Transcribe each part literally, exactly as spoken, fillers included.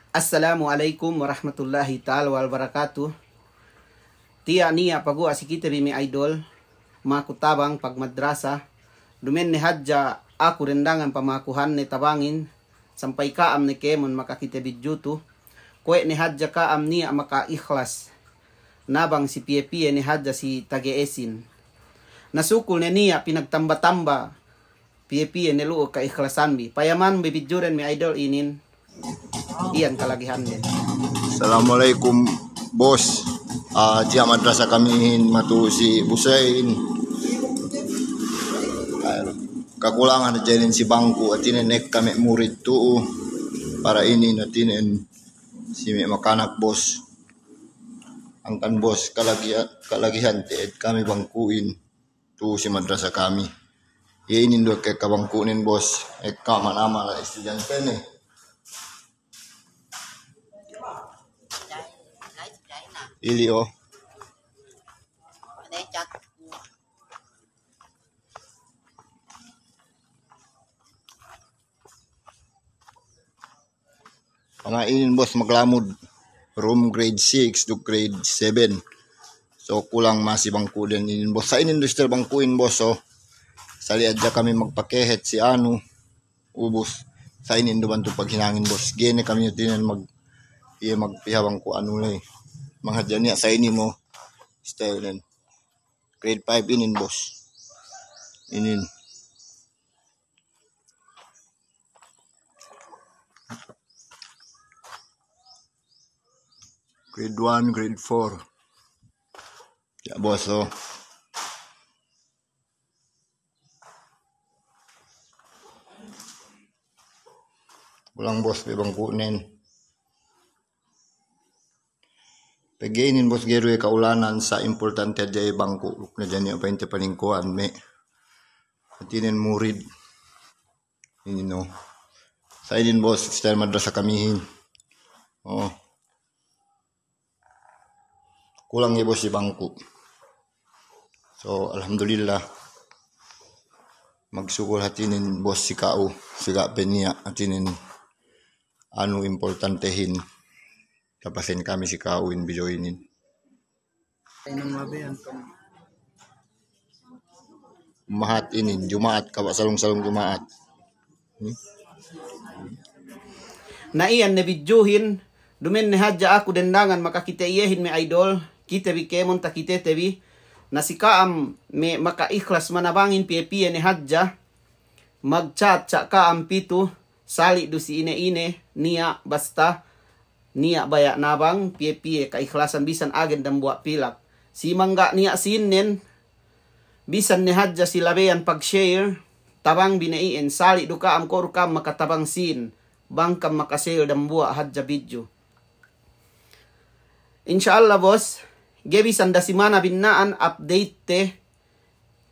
Assalamu alaikum warahmatullahi ta'ala wabarakatuh. Tiya' niya' paguwa' si kite bi me' idol, maku tabang pagmadrasa, duma'in ne hadja aku dendangan pamakuhan ne tabangin, sampay ka'am ne kēmon makakite bidju tu, kuwe' ne hadja ka'am niya' maka'ikhlas nabang si piye-piye ne hadja si tage'esin. Na sukul ne niya' pinagtamba-tamba piye-piye ne lu'u ka'ikhlasan bi. Payaman bi bidjuren me' idol inin. Iyan kalagihanden. Assalamu alaikum, boss. Ah, tiya' madrasa kamihin matu'u si Busain. Kakulangan hadja inin si bangku', hātinen ekka me' murid tu'u. Para inin hātinen si me' makanak, boss. Hangkan, boss, kalagihan, kalagihan te'ed kami bangku'in tu'u si madrasa kami. Iye inin du ekka bangku'nen, boss. Ekka manamal estudyantene. Ili, o. Pama inin, boss, maglamud room grade six duk grade seven. So, kulang masi bangku'den inin, boss. Sa' inin du style bangku'in, boss, o. Sali' hadja kami magpakehet si anu, ubus. Sa' inin du bantuk paghinangin, boss. Ga'i ne kami hātinen mag-, iye magpiha bangku' anu ley. Bang hadja niya' sa' inin, o. Stylenen. Grade five inin, boss. Inin. Grade one, grade four. Ya, boss, o. Kulang, boss, pe bangku'nen. Pegge' inin, boss, ga'i du iye ka'ulanan, sa' importante hadja iye bangku', duk ne hadja niya' pa'inte palingkuwan me' hātinen murid. Inin, o. Sa' inin, boss, style madrasa kamihin. O. Kulang iye, boss, si bangku'. So, alhamdulillah. Magsukul hātinen, boss, si ka'u, si ga' pe niya' hātinen anu importantehin. Tapasen kami si ka'u in video inin. Mahat inin, Juma'at, kaba' salung-salung Juma'at. Na iyan ne bidjuhin, duma'in ne hadja aku dendangan makakite iyehin me' idol, kite bi kēmon takitete bi, na si ka'am me' maka'ikhlas manabangin piye-piye ne hadja, magchat-chat ka'am pitu, sali' du si ine-ine, niya' basta, niya' baya' nabang, piye-piye ka'ikhlasan bisan agen dambuwa' pilak. Si mangga' niya' sīnnen, bisan ne hadja si labeyan pag-share, tabang bi ne iyan, sali' du ka'am ko' du ka'am makatabang sīn, bang ka'am maka-share dambuwa' hadja bidju. Insya Allah, boss, ga'i bisan dasimana binna'an update te,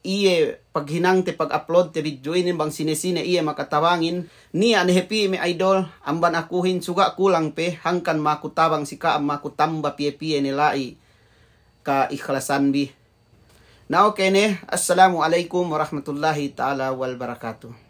iye paghinangte pag-upload te bidju inin bang sine-sine iye makatabangin, niya' ne hep me' idol, amban akuhin suga' kulang pe, hangkan maku tabang si ka'am maku tamba piye-piye ne la'i ka'ikhlasan bi. Na oke ne, assalamu alaikum warahmatullahi ta'ala wabarakatuh.